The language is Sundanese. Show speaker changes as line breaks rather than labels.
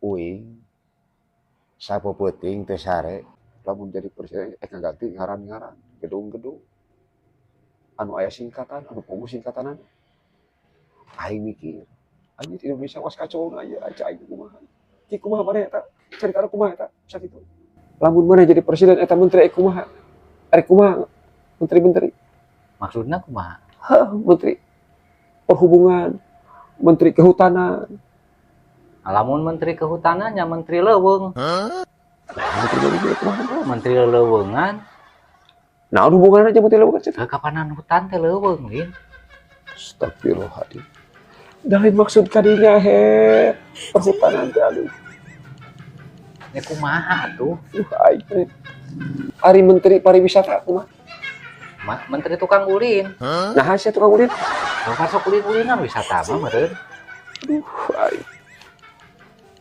Uing sapeuting teu sare lamun jadi presiden ngaganti ngaran-ngaran gedung-gedung anu aya singkatan, anu puguh singkatanan. Aing mikir, anjir, Indonesia was kacau na ieu, aja aing kumaha. Ki, kumaha maneh eta? Caritana kumaha eta? Sakitu. Lamun maneh jadi presiden, eta menteri kumaha? Arek kumaha menteri-menteri?
Maksudnya kumaha?
Hah, menteri perhubungan, menteri kehutanan.
Lamun menteri kehutanannya menteri leuweung.
Nah, menteri leuweung kumaha?
Oh, menteri leuweungan.
Nah, hubungannya aja menteri leuweung kan?
Kapanan hutan teh leuweung, Lin.
Astagfirullahaladzim. Dari maksud kadinya he perhutanan teh, aduh.
Ya kumaha tuh?
Aing teh. Ari menteri pariwisata kumaha?
Menteri tukang ulin.
Nah, sia tukang ulin.
Kalau masuk ulin-ulinan wisata mah meureun.
Aduh, aing.